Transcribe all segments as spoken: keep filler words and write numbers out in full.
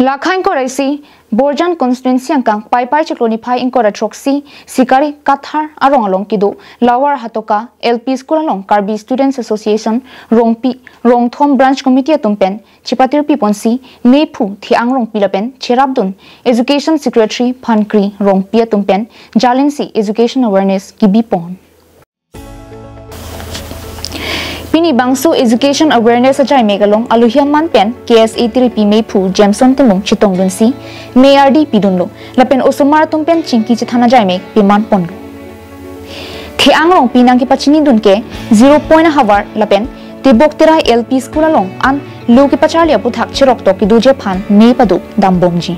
Lakha ingkoi ra isi, Borjan constituency angkang Paipai chiklo niphai ingkoi ra throksi, Sikari Kathar arong along kedo Lower Hatoka L P School along Karbi Students Association Rongpi Rongthom Branch Committee atum pen chepatirpi ponsi, meiphu Theang Rongpi lapen cherapdun Education Secretary Phankri Rongpi atum pen jalinsi education awareness kebi pon. Pini bangso education awareness ajaimek along aluhi aman pen K S A tiripi meiphu Jameson Timung chetongdunsi, mei ardi pidunlo lapen osomar atum pen chingki chethan ajaimek peman ponlo. Theang Rongpi nangkepachinidun ke zero point ahavar lapen Tebok Terai L P School along an lo kepacharli aputhak cheroktok kedoji aphan mei paduk dambomji.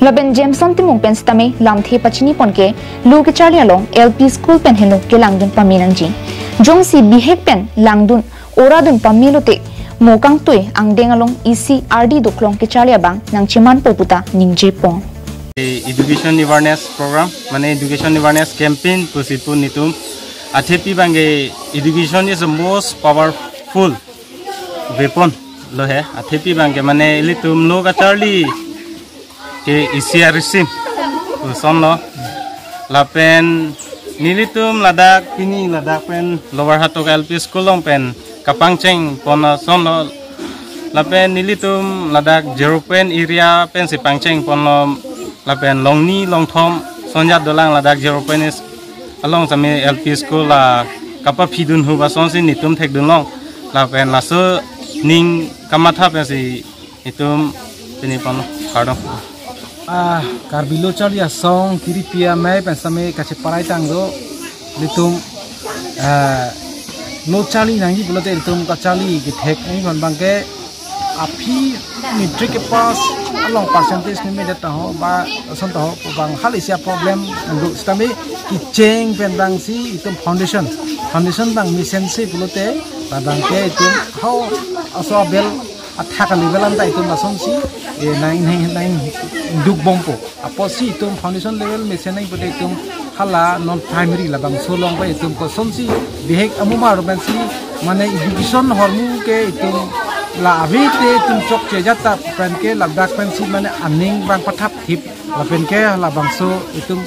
Lapen Jameson Timung pen sitame lamthe pachini pon ke lo kecharli along L P School pen heno kelangdun pame nangji. Jongsi bihek pen langdun oradun pame lote, mo kangtui angdeng along isi ardi doklong kecharli abang nangchemanpo puta ningje pon. Education awareness program, mane education awareness campaign pusi pu nelitum. Athepi abang ke education is the most powerful weapon lo he. Athepi abang ke mane ilitum lo kacharli ke isi arisim pusonlo. Lapen nelitum ladak pini ladak pen Lower Hatoka L P School along pen kapangcheng pon asonlo. Lapen nelitum ladak zero point area pensi pangcheng ponlo. Lapen longni longthom sonjat dolang ladak zero point is along sitame L P School la kapapidunhu ba asonsi nelitum thekdunlong. Lapen laso ning kamatha pensi itum pini pon kardom. Ah, Karbi lo charli asong tiripi amei pen sitame kacheparai tang do, nelitum, ah, lo charli nangji pulote nelitum kacharli kethek nangji pon abang ke aphi matric ke pass along percentage ni meja taho ba ason taho pu abang hal isi a problem do, sitame kecheng pen abangsi itum foundation, foundation abang mesensi pulote, labang ke itum hau aso abel athak a level anta itum lasonsi, eh, nang, nang, nangduk bompo. Apotsi itum foundation level mesen nangji pute itum hala non primary labangso along ba itum kosonsi bihek amumar pensi, mane education ahormu ke itum la ave te itum chokche jat ta pen ke ladak pensi mane aning abang pathap thip lapen ke labangso itum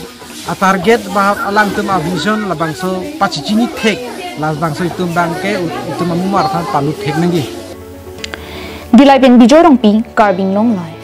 a target ba alangtum a vision labangso pachechini thek, labangso itum abang ke itum amumar aphan palut thek nangji. Dillai pen Bijoy Rongpi, Karbi Anglong Live.